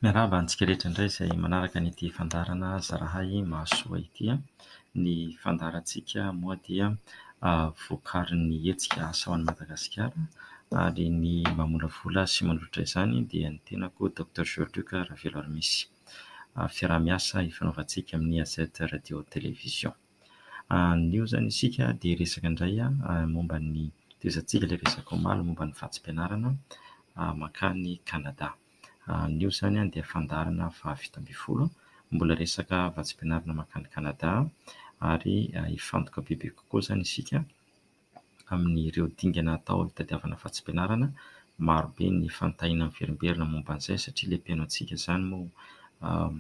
Miarahaba antsika rehetra indray izay manaraka an'ity fandaharana Zarahay Mahasoa ity. Ny fandaharantsika moa dia vokarin'ny hetsika Asa ho an'i Madagasikara ary ny mamolavola sy manolotra izany dia ny tenako Docteur Jean Luc Raveloarimisy. Fiaraha-miasa ifanaovantsika amin'ny AZ Radio Télévision. Anio izany isika dia hiresaka indray momba ny, tohizantsika ilay resaka omaly momba ny vatsim-pianarana mankany Canada. Anio izany dia fandaharana faha-17, mbola resaka vatsim-pianarana mankany Canada ary hifantoka bebe kokoa izany isika amin'ireo dingana atao hitadiavana vatsim-pianarana. Maro be ny fanontaniana miverimberina momba an'izay satria ilay mpihaino antsika izany moa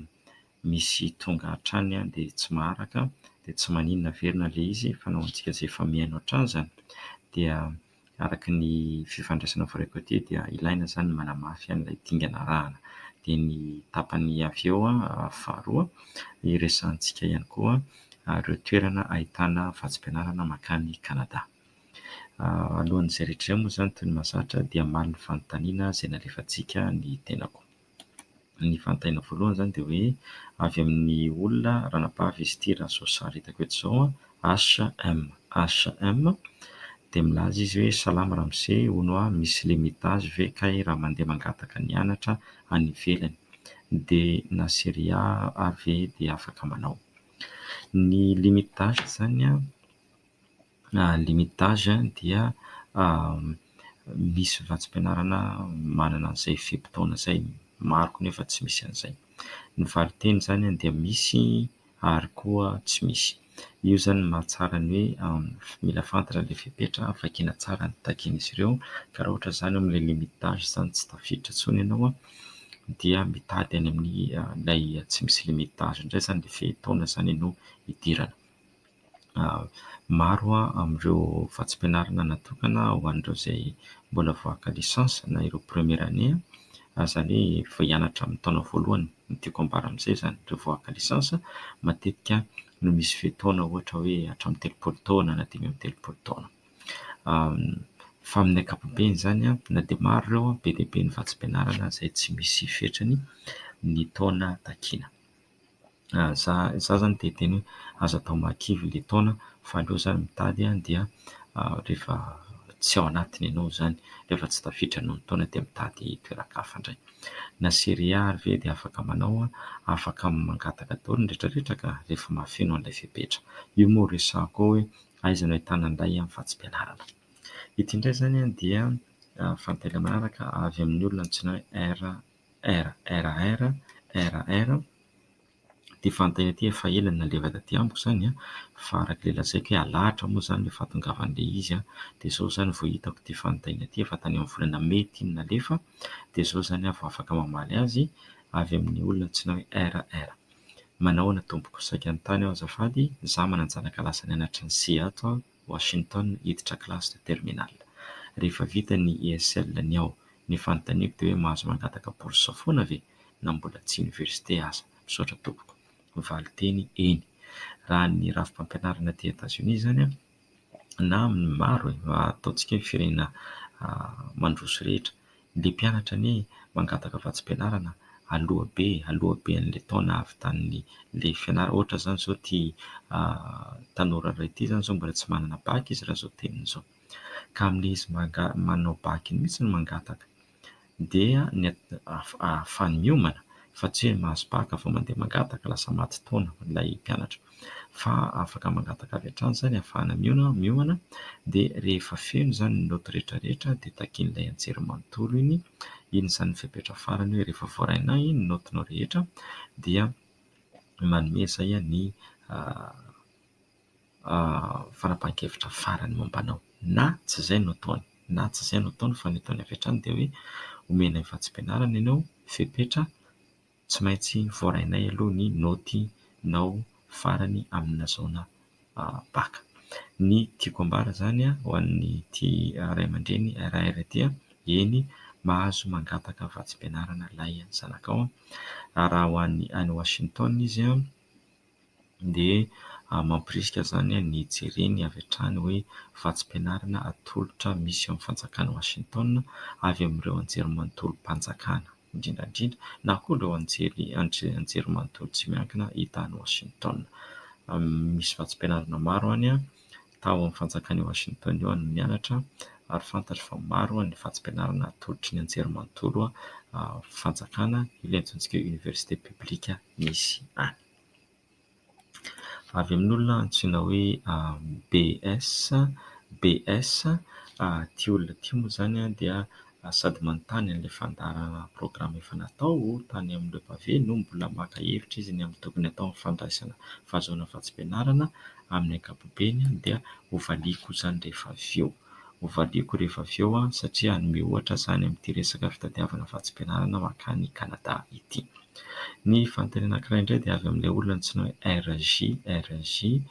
misy tonga hatrany dia tsy maharaka dia tsy maninona averina ilay izy fa na ho antsika izay efa mihaino hatrany izany dia araka ny fifandraisana voaraiko aty dia ilaina izany ny manamafy an'ilay dingana arahana. Dia ny tapany avy eo faharoa hiresahantsika ihany koa ireo toerana ahitana vatsim-pianarana mankany Canada. Alohan'izay rehetra izay moa izany toy ny mahazatra dia hamaly ny fanontaniana izay nalefantsika ny tenako. Ny fanontaniana voalohany izany dia hoe avy amin'ny olona ranabavy izy ity raha izao sary hitako eto izao HM HM dia milaza izy hoe salama ramose hono aho misy limite d'âge ve kay raha mandeha mangataka ny hianatra any ivelany dia na série A ary ve dia afaka manao. Ny limite d'âge izany an, limite d'âge dia misy vatsim-pianarana manana an'izay fe-potoana izay, maro koa nefa tsy misy an'izay. Ny valin-teny izany dia misy ary koa tsy misy. Io izany no mahatsara ny hoe mila fantatra ilay fepetra, vakiana tsara ny takian'izy ireo ka raha ohatra izany amin'ilay limite d'âge izany tsy tafiditra intsony ianao dia mitady any amin'ilay tsy misy limite d'âge indray izany ilay fe-taona izany no idirana. Maro amin'ireo vatsim-pianarana natokana ho an'ireo izay mbola vao haka licence na ireo première année, izany hoe vao hianatra amin'ny taona voalohany no tiako ambara amin'izay izany, ireo vao haka licence matetika no misy fe-taona ohatra hoe hatramin'ny 30 taona na 35 taona. Fa amin'ny ankapobeny izany na dia maro ireo, be dia be ny vatsim-pianarana izay tsy misy fetrany ny taona takiana. Za izany dia hiteny hoe aza atao mahakivy ilay taona fa aleo izany mitady dia rehefa tsy ao anatiny ianao izany, rehefa tsy tafiditra noho ny taona dia mitady toeran-kafa indray. Na série A ary ve dia afaka manao, afaka mangataka daholo ny rehetra rehetra ka rehefa mahafeno an'ilay fepetra. Io moa resahako ao hoe aiza no ahitana an'ilay vatsim-pianarana. Ity indray izany dia fanontaniana manaraka avy amin'ny olona antsoina hoe R R R R R R. Ity fanontaniana ity efa ela no nalefa taty amiko izany an, fa araka ilay lazaiko hoe alahatra moa izany ilay fahatongavan'ilay izy an, dia izao izany vao hitako ity fanontaniana ity, efa tany amin'ny volana mey ity no nalefa, dia izao izany aho vao afaka mamaly azy avy amin'ny olona antsoina hoe R R. Manao ahoana tompoko, saika hanontany aho azafady, izaho manan-janaka lasa nianatra ny Seattle, Washington hiditra classe de terminale. Rehefa vita ny ESL-ny ao, ny fanontaniako dia hoe mahazo mangataka bourse foana ve na mbola tsy université aza? Misaotra tompoko. Valinteny, eny. Raha ny rafi-pampianarana aty Etazonia izany an, na amin'ny maro e, ataontsika hoe firenena mandroso rehetra, ilay mpianatra anie mangataka vatsim-pianarana aloha be, aloha be an'ilay taona ahavitan'ilay fianarana. Ohatra izany izao ity tanora iray ity izany izao mbola tsy manana bac izy raha izao teniny izao. Ka amin'ilay izy manao bac iny mihitsy no mangataka dia ny ahafahany miomana fa tsy hoe mahazo bac vao mandeha mangataka lasa maty taona ilay mpianatra fa afaka mangataka avy hatrany izany ahafahana miomana dia rehefa feno izany ny naoty rehetra rehetra dia takian'ilay anjerimanontolo iny, iny izany ny fepetra farany hoe rehefa voarainay ny naotinao rehetra dia manome izay ny fanapahan-kevitra farany momba anao na tsy izay no ataony, na tsy izay no ataony fa ny ataony avy hatrany dia hoe omenay vatsim-pianarana ianao, fepetra tsy maintsy voarainay aloha ny naotinao farany amin'ny nahazoana bac. Ny tiako ambara izany ho an'ity ray aman-dreny RR ity, eny mahazo mangataka vatsim-pianarana ilay zanakao raha ho an'ny any Washington izy dia mampirisika izany ny hijereny avy hatrany hoe vatsim-pianarana atolotra misy ao amin'ny fanjakan'i Washington avy amin'ireo anjerimanontolom-panjakana. indrindra indrindra, na koa ireo anjery anjerimanontolo tsy miankina hita any Washington. Misy vatsim-pianarana maro any, tao amin'ny fanjakan'i Washington io aho no nianatra ary fantatro fa maro ny vatsim-pianarana atolotry ny anjerimanontolo fanjakana, ilay antsointsika hoe oniversite publika misy any. Avy amin'olona antsoina hoe BS, BS, ity olona ity moa izany dia sady manontany an'ilay fandaharana programa efa natao tany amin'ny Le Pavé no mbola maka hevitra izy ny amin'ny tokony hatao amin'ny fandraisana fahazoana vatsim-pianarana amin'ny ankapobeny dia hovaliako izany rehefa avy eo. Hovaliako rehefa avy eo satria hanome ohatra izany amin'ity resaka fitadiavana vatsim-pianarana mankany Kanada ity. Ny fanontaniana anankiray indray dia avy amin'ilay olona antsoina hoe RJ, RJ,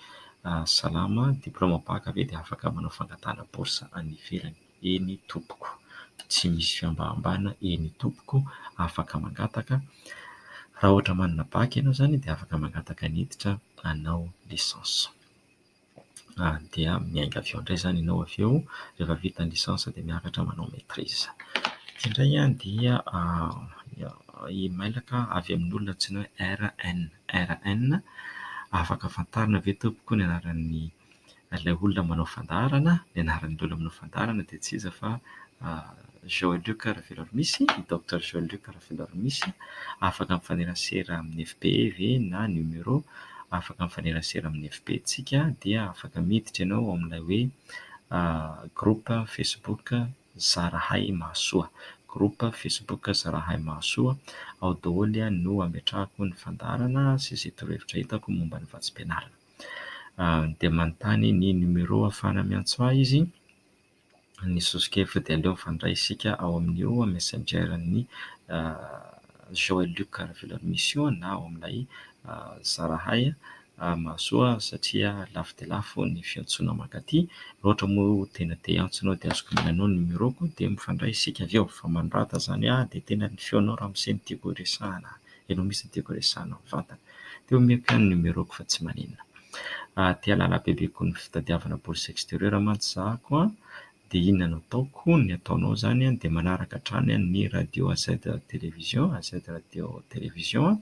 salama, diplaoma bacc ve dia afaka manao fangatahana bourse any ivelany? Eny tompoko, tsy misy fihambahambana, eny tompoko, afaka mangataka. Raha ohatra manana bacc ianao izany dia afaka mangataka ny hiditra hanao licence. Dia miainga avy eo indray izany ianao avy eo, rehefa vita ny licence dia miakatra manao maîtrise. Ity indray dia emailaka avy amin'ny olona antsoina hoe RN, RN, afaka fantarina ve tompoko ny anaran'ny ilay olona manao fandaharana? Ny anaran'ilay olona manao fandaharana dia tsy iza fa Jean Luc Raveloarimisy, Docteur Jean Luc Raveloarimisy. Afaka mifanerasera amin'ny FPE ve na numéro? Afaka mifanerasera amin'ny FPE tsika dia afaka miditra ianao ao amin'ilay hoe groupe Facebook Zarahay Mahasoa. Groupe Facebook Zarahay Mahasoa, ao daholo no ametrahako ny fandaharana sy izay torohevitra hitako momba ny vatsim-pianarana. Dia manontany ny numéro ahafahana miantso ahy izy. Ny soso-kevitra dia aleo mifandray isika ao amin'io messenger-n'ny Joël Luc Raveloarimisy io na ao amin'ilay Zarahay Mahasoa satria lafo dia lafo ny fiantsoana mankaty. Raha ohatra moa tena te hiantso ianao dia azoko omena anao ny numéro-ko dia mifandray isika avy eo. Fa manorata izany aho dia tena ny feonao ramose no tiako horesahana, ianao mihitsy no tiako horesahana mivantana. Dia omeko ihany ny numéro-ko fa tsy maninona. Te hahalala bebe kokoa ny fitadiavana bourse extérieure mantsy za ko dia inona no ataoko? Ny ataonao izany dia manaraka hatrany ny radio AZ télévision, AZ radio télévision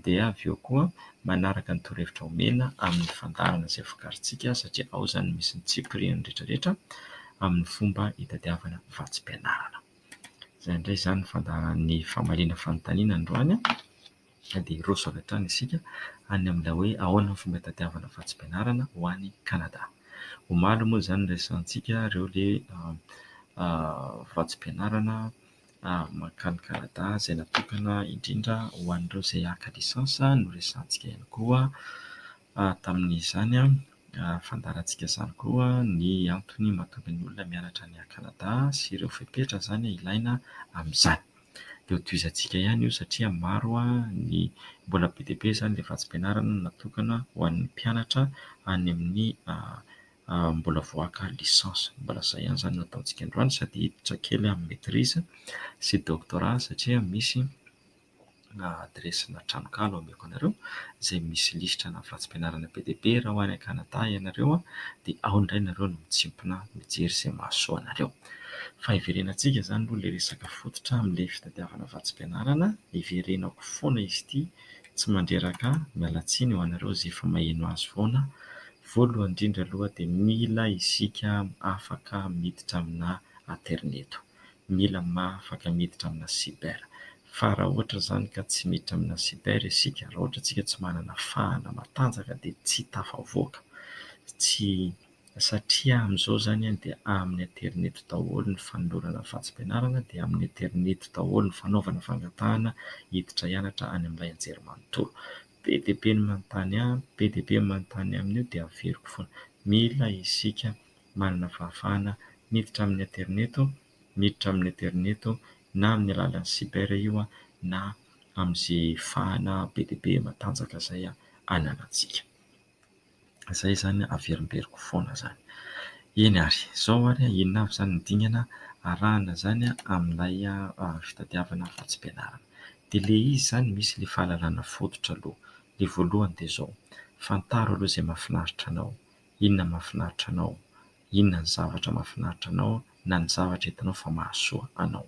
dia avy eo koa manaraka ny torohevitra omena amin'ny fandaharana izay vokarintsika satria ao izany misy ny tsipiriany rehetrarehetra amin'ny fomba hitadiavana vatsim-pianarana. Izay indray izany ny fandaharan'ny famaliana fanontaniana androany. Dia hiroso avy hatrany isika any amin'ilay hoe ahoana ny fomba hitadiavana vatsim-pianarana ho any Kanada. Omaly moa izany niresahantsika ireo ilay vatsim-pianarana mankany Kanada izay natokana indrindra ho an'ireo izay haka licence. Noresahantsika ihany koa tamin'izany fandaharantsika izany koa ny antony mahatonga ny olona mianatra any Kanada sy ireo fepetra izany ilaina amin'izany. Dia hotohizantsika ihany io satria maro ny mbola be dia be izany ilay vatsim-pianarana natokana ho an'ny mpianatra any amin'ny mbola vao haka licence. Mbola izay ihany izany no ataontsika androany sady hiditra kely amin'ny maîtrise sy doctorat satria misy adiresina tranonkala omeko anareo izay misy lisitra-na vatsim-pianarana be dia be. Raha ho any Kanada ianareo dia ao indray nareo no mitsimpona mijery izay mahasoa anareo. Fa hiverenantsika izany aloha ilay resaka fototra amin'ilay fitadiavana vatsim-pianarana. Hiverenako foana izy ity, tsy mandreraka ahy, miala tsiny ho anareo izay efa maheno azy foana. Voalohany indrindra aloha dia mila isika afaka miditra amina aterineto. Mila afaka miditra amina cyber. Fa raha ohatra izany ka tsy miditra amina cyber isika, raha ohatra isika tsy manana fahana matanjaka dia tsy tafavoaka. Tsy satria amin'izao izany dia amin'ny aterineto daholo ny fanolorana vatsim-pianarana, dia amin'ny aterineto daholo ny fanaovana fangatahana hiditra hianatra any amin'ilay anjerimanontolo. Be dia be ny manontany ahy, be dia be ny manontany amin'io dia averiko foana. Mila isika manana fahafahana miditra amin'ny aterineto, miditra amin'ny aterineto na amin'ny alalan'ny cyber io na amin'izay fahana be dia be matanjaka izay ananantsika. Izay izany averimberiko foana izany. Eny ary, izao ary inona avy izany ny dingana arahana izany amin'ilay fitadiavana vatsim-pianarana. Dia ilay izy izany misy ilay fahalalana fototra aloha. Ilay voalohany dia izao, fantaro aloha izay mahafinaritra anao. Inona mahafinaritra anao? Inona ny zavatra mahafinaritra anao na ny zavatra hitanao fa mahasoa anao?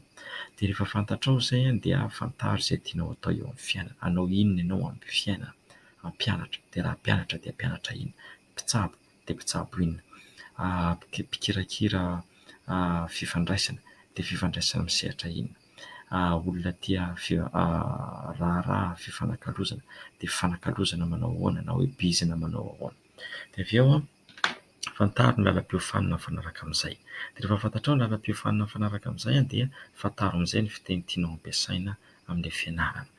Dia rehefa fantatrao izay dia fantaro izay tianao atao eo amin'ny fiainana. Hanao inona ianao amin'ny fiainana? Hampianatra, dia raha hampianatra dia hampianatra inona? Mpitsabo, dia mpitsabo inona? Mpikirakira fifandraisana, dia fifandraisana amin'ny sehatra inona? Olona tia raharaha fifanakalozana, dia fifanakalozana manao ahoana na hoe bizina manao ahoana? Dia avy eo fantaro ny lalam-piofanana mifanaraka amin'izay. Dia rehefa fantatrao ny lalam-piofanana mifanaraka amin'izay dia fantaro amin'izay ny fiteny tianao ampiasaina amin'ilay fianarana.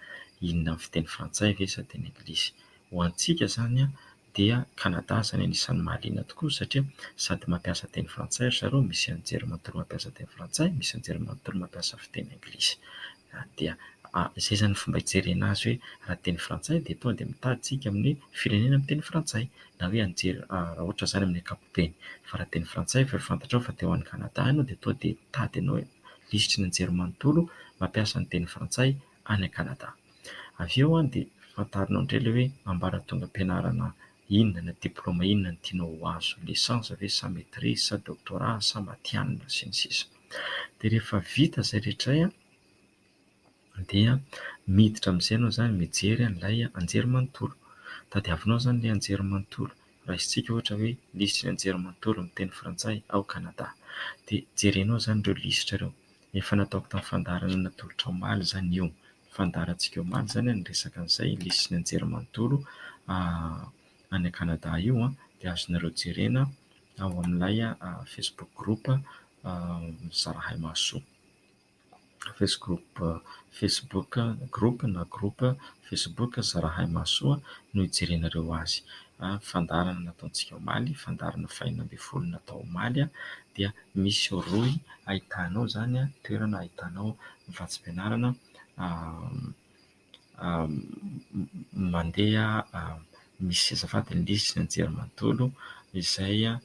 Inona amin'ny fiteny frantsay ve sa teny anglisy? Ho antsika izany dia Kanada izany anisan'ny mahaliana tokoa satria sady mampiasa teny frantsay ry zareo, misy anjerimanontolo mampiasa teny frantsay, misy anjerimanontolo mampiasa fiteny anglisy. Dia izay izany ny fomba hijerena azy hoe raha teny frantsay dia tonga dia mitady isika amin'ny firenena miteny frantsay na hoe anjery raha ohatra izany amin'ny ankapobeny. Fa raha teny frantsay efa fantatrao fa te ho any Kanada ianao dia tonga dia mitady ianao hoe lisitry ny anjerimanontolo mampiasa ny teny frantsay any Kanada. Avy eo dia fantarinao indray ilay hoe ambaratongam-pianarana inona na diplaoma inona no tianao ho azo, licence ve sa maitrise sa doctorat sa matihanina sy ny sisa. Dia rehefa vita izay rehetra izay dia miditra amin'izay ianao izany mijery an'ilay anjerimanontolo. Tadiavinao izany ilay anjerimanontolo. Raisintsika ohatra hoe lisitry ny anjerimanontolo miteny frantsay ao Kanada. Dia jerenao izany ireo lisitra ireo. Efa nataoko tamin'ny fandaharana natolotra omaly izany io. Fandaharantsika omaly izany niresaka an'izay lisitry ny anjerimanontolo any Kanada io dia azonareo jerena ao amin'ilay Facebook group Zarahay Mahasoa. Facebook group na groupe Facebook Zarahay Mahasoa no hijerenareo azy. Fandaharana nataontsika omaly, fandaharana fahenina ambin'ny folo natao omaly dia misy rohy ahitanao izany toerana ahitanao ny vatsim-pianarana mandeha misy azafady ny lisitry ny anjerimanontolo izay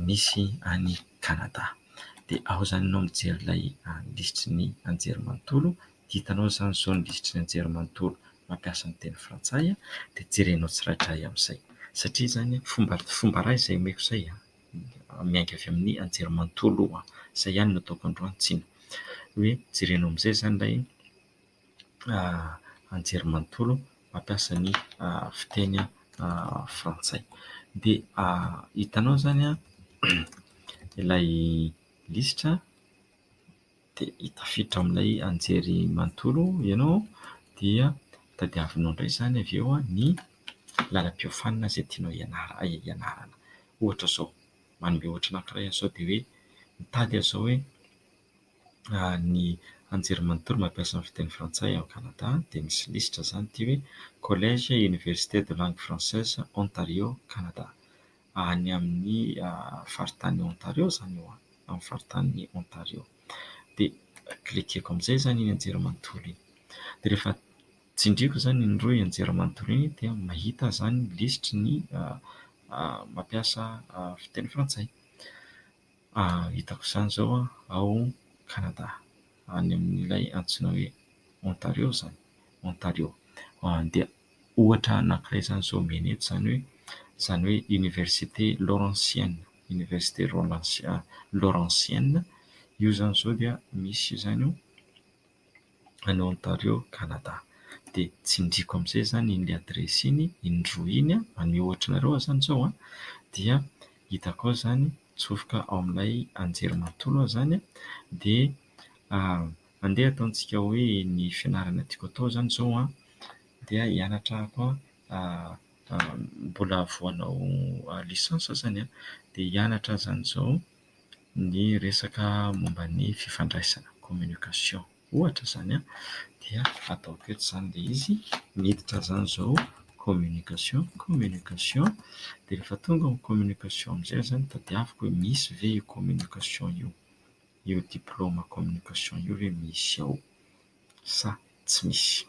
misy any Kanada. Dia ao izany ianao mijery ilay lisitry ny anjerimanontolo, hitanao izany izao ny lisitry ny anjerimanontolo mampiasa ny teny frantsay dia jerenao tsirairay amin'izay. Satria izany fomba fomba iray izay omeko izay miainga avy amin'ny anjerimanontolo izay ihany no ataoko androany tsinona. Hoe jerenao amin'izay izany ilay anjerimanontolo mampiasa ny fiteny frantsay. Dia hitanao izany ilay lisitra dia tafiditra ao amin'ilay anjerimanontolo ianao dia tadiavinao indray izany avy eo ny lalam-piofanana izay tianao hianarana. Ohatra izao, manome ohatra anankiray aho izao dia hoe mitady aho izao hoe ny anjerimanontolo mampiasa ny fiteny frantsay ao Kanada dia misy lisitra izany ity hoe Collège et Université de langue française Ontario Canada. Any amin'ny faritany Ontario izany io, amin'ny faritanin'i Ontario. Dia cliqueko amin'izay izany iny anjerimanontolo iny. Dia rehefa tsindriko izany iny rohy anjerimanontolo iny dia mahita izany lisitry ny mampiasa fiteny frantsay. Hitako izany izao ao Kanada, any amin'ilay antsoina hoe Ontario izany, Ontario. Dia ohatra anankiray izany izao omena eto izany hoe, izany hoe Université Laurentienne, Université Laurentienne, io izany izao dia misy izany io any Ontario Canada. Dia tsindriko amin'izay izany iny adiresy iny, iny rohy iny, manome ohatra anareo aho izany izao dia hitako ao izany, mitsofoka ao amin'ilay anjerimanontolo aho izany dia andeha ataontsika hoe ny fianarana tiako atao izany izao dia hianatra aho mbola vao hanao licence izany dia hianatra aho izany izao ny resaka momba ny fifandraisana, communication ohatra izany dia ataoko eto izany ilay izy, miditra izany izao communication, communication dia rehefa tonga ao amin'ny communication amin'izay aho izany tadiaviko hoe misy ve io communication io, io diplaoma communication io ve misy ao sa tsy misy.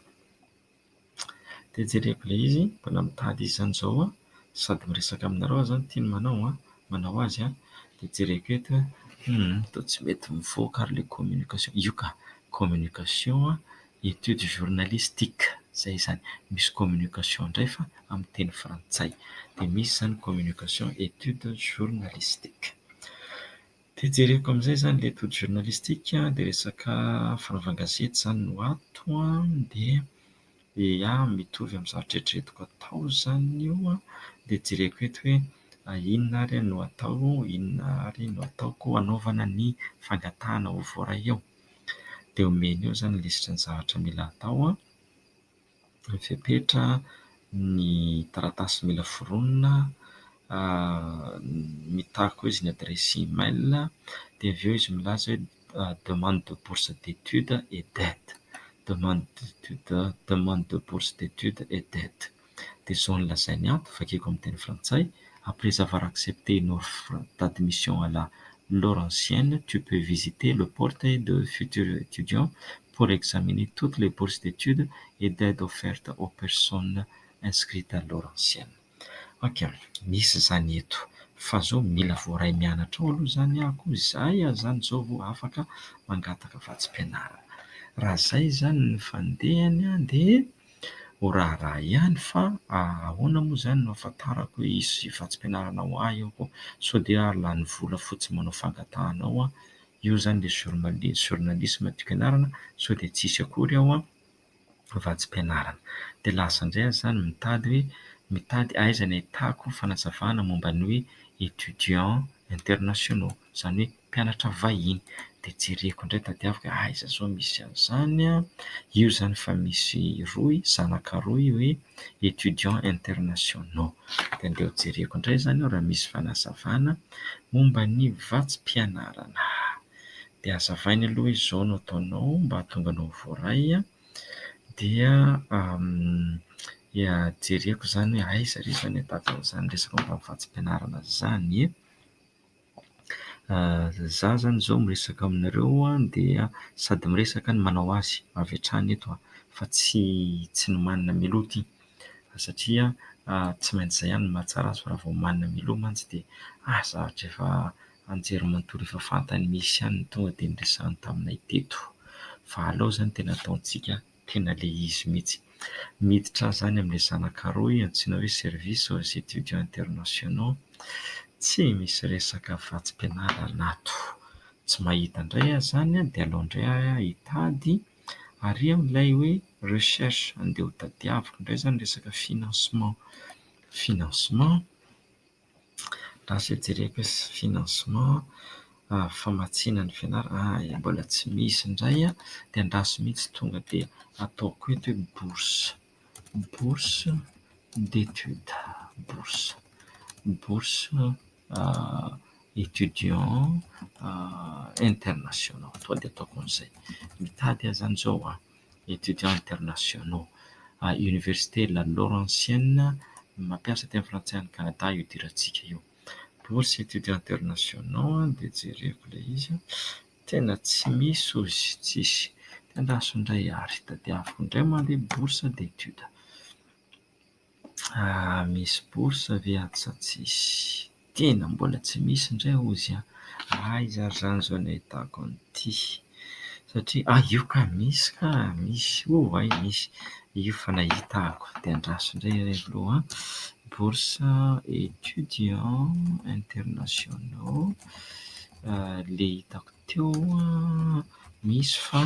Dia jereko ilay izy, mbola mitady izy izany izao an, sady miresaka aminareo aho izany ity no manao an, manao azy an, dia jereko eto hoe toa tsy mety mivoaka ary ilay communication, io ka, communication étude journalistique, izay izany, misy communication indray fa amin'ny teny frantsay, dia misy izany communication étude journalistique. Dia jereko amin'izay izany ilay étude journalistique dia resaka fanaovan-gazety izany no ato an, dia ia mitovy amin'ny zavatra eritreretiko atao izany io an, dia jereko eto hoe inona ary no atao, inona ary no ataoko hanaovana ny fangatahana ho voaray eo. Dia omeny eo izany ny lisitry ny zavatra mila atao an, ny fepetra, ny taratasy mila foronina, mitaky koa izy ny adiresy email, dia avy eo izy milaza hoe demande de bourse d'études et d'aide, demande d'études, demande de bourse d'études et d'aide. Dia izao no lazainy ato, vakiko amin'ny teny frantsay: après avoir accepté une offre d'admission à la Laurentienne, tu peux visiter le portail de futurs étudiants pour examiner toutes les bourses d'études et d'aides offertes aux personnes inscrites à Laurentienne. Ok, misy izany eto fa izao mila voaray mianatra ao aloha izany aho koa izay aho izany izao vao afaka mangataka vatsim-pianarana. Raha izay izany ny fandehany dia ho raharaha ihany fa ahoana moa izany no ahafantarako hoe hisy vatsim-pianarana ho ahy eo koa sao dia lany vola fotsiny manao fangatahana ao aho. Io izany ilay journalisme tiako ianarana sao dia tsisy akory ao an vatsim-pianarana. Dia lasa indray aho izany mitady hoe mitady aiza no ahitako fanazavana momba ny hoe étudiants internationaux izany hoe mpianatra vahiny. Dia jereko indray tadiaviko hoe aiza izao misy an'izany an. Io izany fa misy rohy, zanaka rohy hoe étudiants internationaux. Dia andeha ho jereko indray izany eo raha misy fanazavana momba ny vatsim-pianarana. Dia hazavainy aloha hoe izao no ataonao mba hahatonga anao ho voaray an. Dia jereko izany hoe aiza re izany ahitako an'izany resaka momba ny vatsim-pianarana izany e. Izaho izany izao miresaka aminareo an dia sady miresaka no manao azy avy hatrany eto aho fa tsy tsy nomanina mialoha ity satria tsy maintsy izay ihany no mahatsara azy fa raha vao omanina mialoha mantsy dia zavatra efa anjerimanontolo efa fantany misy ihany no tonga dia niresahany taminay teto. Fa aleo izany tena ataontsika tena ilay izy mihitsy. Miditra aho izany amin'ilay zanaka rohy antsoina hoe service aux étudiants internationaux. Tsy misy resaka vatsim-pianarana ato. Tsy mahita indray aho izany an, dia aleo indray aho hitady ary amin'ilay hoe recherche. Andeha ho tadiaviko indray izany resaka financement. Financement, lasa jereko hoe financement, famatsiana ny fianarana. Ah, mbola tsy misy indray an, dia andraso mihitsy tonga dia ataoko eto hoe bourse, bourse d'études, bourse, bourse étudiant internationaux. Tonga dia ataoko amin'izay. Mitady aho izany izao an, étudiants internationaux, université La Laurentienne, mampiasa teny frantsay any Canada io idirantsika io. Bourse étudiants internationaux dia jereko ilay izy an, tena tsy misy ozy, tsisy. Dia andraso indray ary, tadiaviko indray mandeha bourse d'études. Misy bourse ve ato sa tsisy? Tena mbola tsy misy indray ozy an. Aiza ary izany izao no ahitako an'ity? Satria ah io ka misy ka, misy, oay misy. Io fa nahita aho dia andraso indray re aloha an. Bourse étudiants internationaux, ilay hitako teo an, misy fa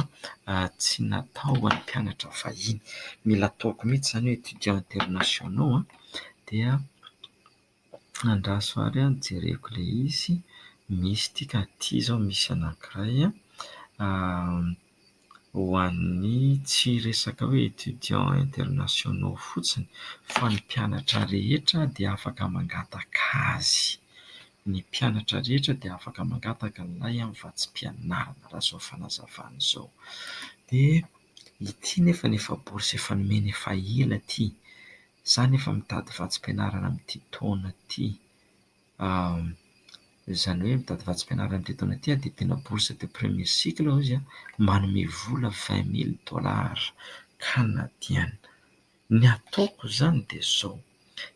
tsy natao ho an'ny mpianatra vahiny. Mila ataoko mihitsy izany hoe étudiants internationaux an, dia andraso ary an, jereko ilay izy. Misy ity ka, ity izao misy anankiray an, ho an'ny tsy resaka hoe étudiants internationaux fotsiny fa ny mpianatra rehetra dia afaka mangataka azy. Ny mpianatra rehetra dia afaka mangataka an'ilay vatsim-pianarana raha izao fanazavana izao. Dia ity nefa efa bourse efa nomena efa ela ity. Izaho nefa mitady vatsim-pianarana amin'ity taona ity. Izany hoe mitady vatsim-pianarana amin'ity taona ity dia tena bourse de premier cycle hoy izy an, manome vola vingt mille dollars canadiens. Ny ataoko izany dia izao,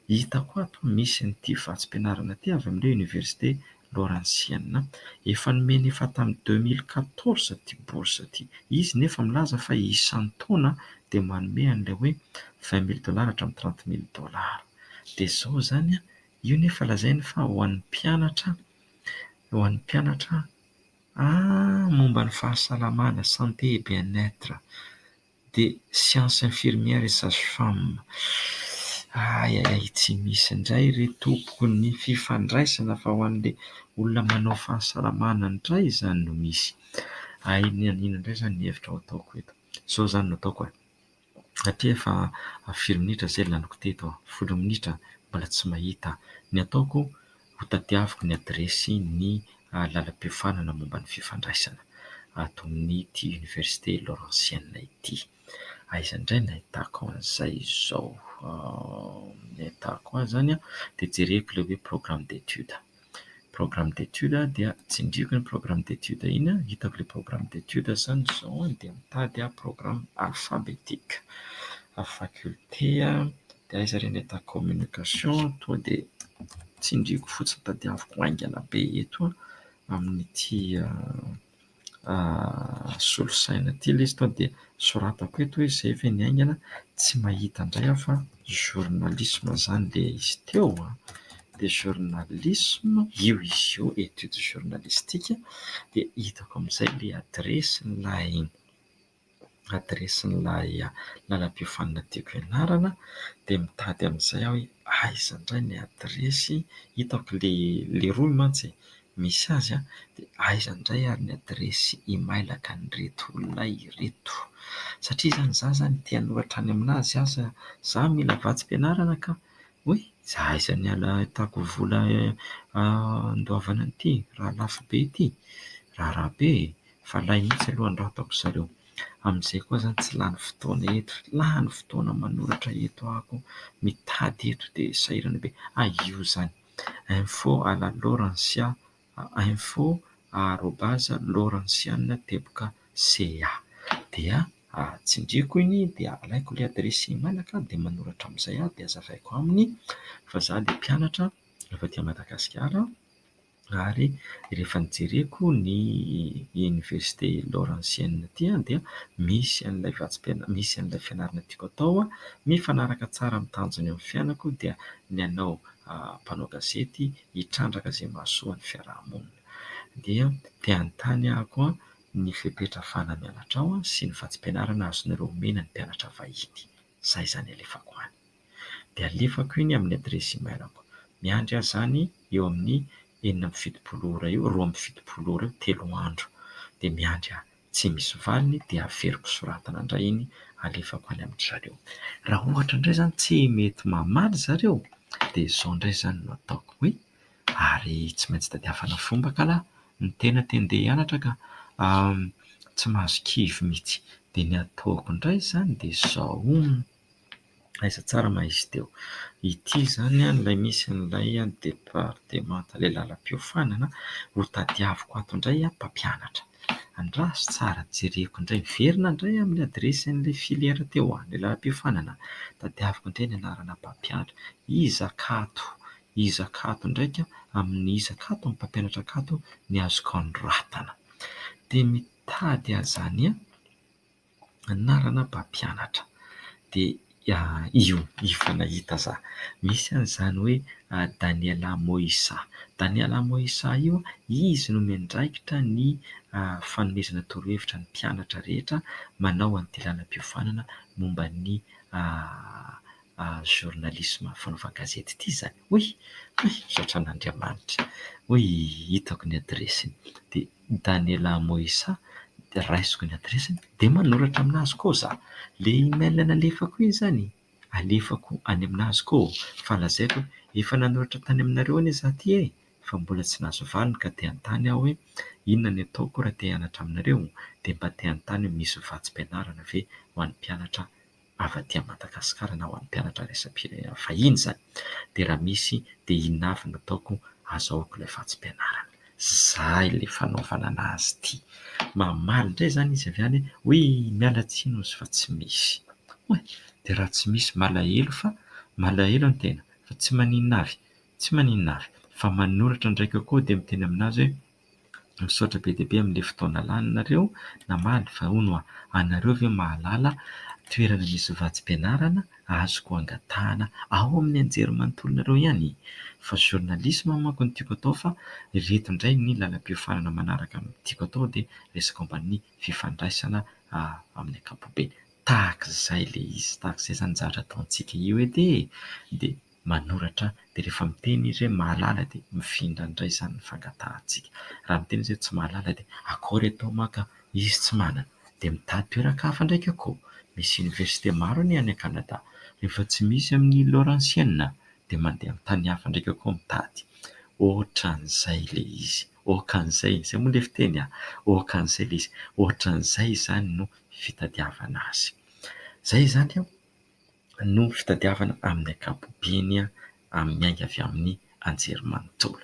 hitako ato misy an'ity vatsim-pianarana ity avy amin'ilay université Laurentienne. Efa nomena efa tamin'ny deux mille quatorze ity bourse ity. Izy nefa milaza fa isan-taona dia manome an'ilay hoe vingt mille dollars hatramin'ny trente mille dollars. Dia izao izany an, io nefa lazainy fa ho an'ny mpianatra, Ho an'ny mpianatra, ah momba ny fahasalamana, santé et bien-être, dia science infirmière et sage-femme. Ay ay ay, tsy misy indray ry tompoko ny fifandraisana fa ho an'ilay olona manao fahasalamana indray izany no misy. Ay, inona indray izany ny hevitra ho ataoko eto? Izao izany no ataoko e! Satria efa firy minitra izay laniko teto, 10 minitra mbola tsy mahita. Ny ataoko, hotadiaviko ny adiresy ny lalam-piofanana momba ny fifandraisana ato amin'ity Université Laurentienne ity. Aiza indray no ahitako an'izay izao? Ny ahitako azy izany dia jereko ilay hoe programme d'étude. Programme d'étude dia tsindriako iny programme d'étude iny, hitako ilay programme d'étude izany izao dia mitady aho programme alphabétique. Faculté dia aiza re no ahitako communication? Tonga dia tsindriako fotsiny tadiaviko haingana be eto amin'ity solosaina ity ilay izy tonga dia soratako eto hoe izay ve ny haingana, tsy mahita indray aho fa journalisme izany ilay izy teo an! Dia journalisme, io izy io étude journalistique dia hitako amin'izay ilay adiresin'ilay adiresin'ilay lalam-piofanana tiako hianarana dia mitady amin'izay aho hoe aiza indray ny adiresy, hitako ilay ilay rohy mantsy e, misy azy an, dia aiza indray ary ny adiresy imailaka an'ireto olona ireto satria izany izaho izany te hanoratra any aminazy aza, izaho mila vatsim-pianarana ka! Oy! Za aiza ny ahitako vola andoavana an'ity raha lafo be ity? Raharaha be e! Fa lay mihitsy aloha anoratako zareo. Amin'izay koa zany tsy lany fotoana eto, lany fotoana manoratra eto aho, mitady eto dia sahirana be. Ah io zany, info à la Laurentia, info arobase laurentiana teboka ca. Dia tsindriako iny dia alaiko ilay adiresy emailaka dia manoratra amin'izay aho dia hazavaiko aminy fa za dia mpianatra avy aty Madagasikara ary rehefa nijereko ny université Laurentienne ity dia misy an'ilay vatsim-pianarana, misy an'ilay fianarana tiako atao mifanaraka tsara amin'ny tanjona eo amin'ny fiainako dia ny hanao mpanao gazety hitrandraka izay mahasoa ny fiarahamonina. Dia te hanontany aho koa ny fepetra ahafahana mianatra ao sy ny vatsim-pianarana azonareo omena ny mpianatra vahiny. Izay izany alefako any. Dia alefako iny amin'ny adiresy email-ko. Miandry aho izany eo amin'ny 76 ora eo, 72 ora eo, 3 andro. Dia miandry aho. Tsy misy valiny dia averiko soratana indray iny, alefako any amin-dry zareo. Raha ohatra indray izany tsy mety mamaly zareo dia izao indray izany no ataoko hoe ary tsy maintsy tadiavana fomba kala, ny tena te handeha hianatra ka tsy mahazo kivy mihitsy. Dia ny ataoko indray izany dia izao, aiza tsara ma izy teo? Ity izany ilay misy an'ilay departemanta, ilay lalam-piofanana, ho tadiaviko ato indray mpampianatra. Andraso tsara, jereko indray, miverina indray amin'ny adiresin'ilay filière teo, ilay lalam-piofanana, tadiaviko indray ny anarana mpampianatra. Iza akato? Iza akato ndraika amin'ny iza akato amin'ny mpampianatra akato ny azoko anoratana. Dia mitady aho izany anarana mpampianatra. Dia io efa nahita za. Misy an'izany hoe Daniela Moisa. Daniela Moisa io, izy no miandraikitra ny fanomezana torohevitra ny mpianatra rehetra manao an'ity lalam-piofanana momba ny journalisme fanaovan-gazety ity izany. Oy! Oy! Misaotra an'Andriamanitra. Oy! Hitako ny adiresiny. Dia Daniela Moisa, dia raisiko ny adiresiny dia manoratra aminazy koa za. Ilay email nalefako iny izany, alefako any aminazy koa. Fa lazaiko hoe efa nanoratra tany aminareo anie za ty e! Fa mbola tsy nahazo valiny ka te hanontany aho hoe inona ny ataoko raha te hianatra aminareo? Dia mba te hanontany hoe misy vatsim-pianarana ve ho an'ny mpianatra avy aty Madagasikara na ho an'ny mpianatra iraisam-pirenena vahiny izany dia raha misy dia inona avy no ataoko azahoako ilay vatsim-pianarana. Izay ilay fanaovana an'azy ity. Mamaly indray izany izy avy any hoe miala tsiny hozy fa tsy misy. Oay! Dia raha tsy misy malahelo fa malahelo ny tena fa tsy maninona avy, tsy maninona avy fa manoratra ndraika koa dia miteny aminazy hoe. Misaotra be dia be amin'ilay fotoana laninareo namaly fa hono hoa, anareo ve mahalala toerana misy vatsim-pianarana azoko angatahana ao amin'ny anjerimanontolonareo ihany? Fa journalisme manko no tiako atao fa ireto indray ny lalam-piofanana manaraka tiako atao dia resaka momba ny fifandraisana amin'ny ankapobeny. Tahaka izay ilay izy, tahaka izay izany ny zavatra ataontsika io edy e! Dia manoratra dia rehefa miteny izy hoe mahalala dia mifindra indray izany ny fangatahantsika. Raha miteny izy hoe tsy mahalala dia akory atao maka izy tsy manana dia mitady toeran-kafa ndraika koa. Misy université maro anie any Canada. Rehefa tsy misy amin'ny Laurentienne dia mandeha amin'ny tany hafa ndraika koa mitady. Ohatran'izay ilay izy. Oakan'izay, izay moa ilay fiteny a! Oakan'izay ilay izy. Ohatran'izay izany no fitadiavana azy. Izay izany an! no fitadiavana amin'ny ankapobeny miainga avy amin'ny anjerimanontolo.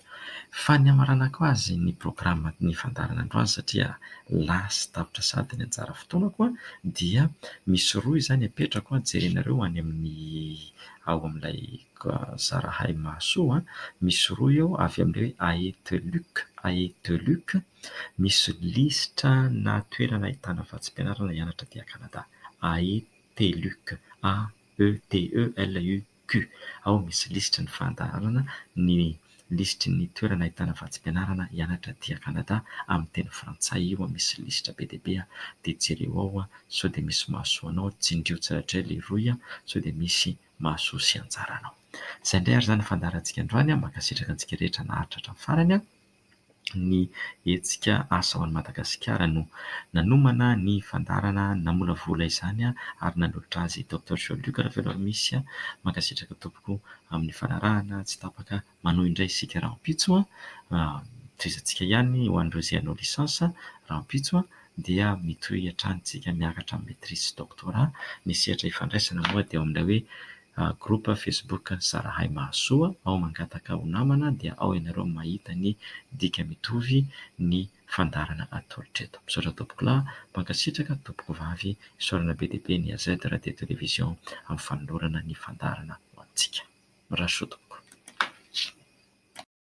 Fa ny hamaranako azy ny programa ny fandaharana androany satria lasa tapitra sahady ny anjara fotoanako dia misy rohy izany apetrako jerenareo any amin'ny ao amin'ilay Zarahay Mahasoa, misy rohy eo avy amin'ilay hoe Aeteluc, Aeteluc, misy lisitra na toerana ahitana vatsim-pianarana hianatra aty Canada. Aeteluc, A-E-T-E-L-U-Q. Ao misy lisitry ny fandaharana, ny lisitry ny toerana ahitana vatsim-pianarana hianatra aty Canada amin'ny teny frantsay io misy lisitra be dia be dia jereo ao sao dia misy mahasoa anao, tsindrio tsirairay ilay rohy sao dia misy mahasoa sy anjaranao. Izay indray ary izany ny fandaharantsika androany, mankasitraka antsika rehetra naharitra hatramin'ny farany. Ny hetsika Asa ho an'i Madagasikara no nanomana ny fandaharana, namolavola izany ary nanolotra azy Docteur Jean Luc Raveloarimisy. Mankasitraka tompoko amin'ny fanarahana tsy tapaka. Manohy indray isika rahampitso. Tohizantsika ihany ho an'ireo izay hanao licence rahampitso dia mitohy hatrany isika miakatra amin'ny maîtrise sy doctorat. Ny sehatra ifandraisana moa dia ao amin'ilay hoe Groupe Facebook Zarahay Mahasoa, ao mangataka ho namana dia ao ianareo mahita ny dika mitovy ny fandaharana atolotra eto. Misaotra tompokolahy, mankasitraka tompokovavy, isaorana be dia be ny AZ Radio Télévision amin'ny fanolorana ny fandaharana ho antsika. Mirary soa tompoko.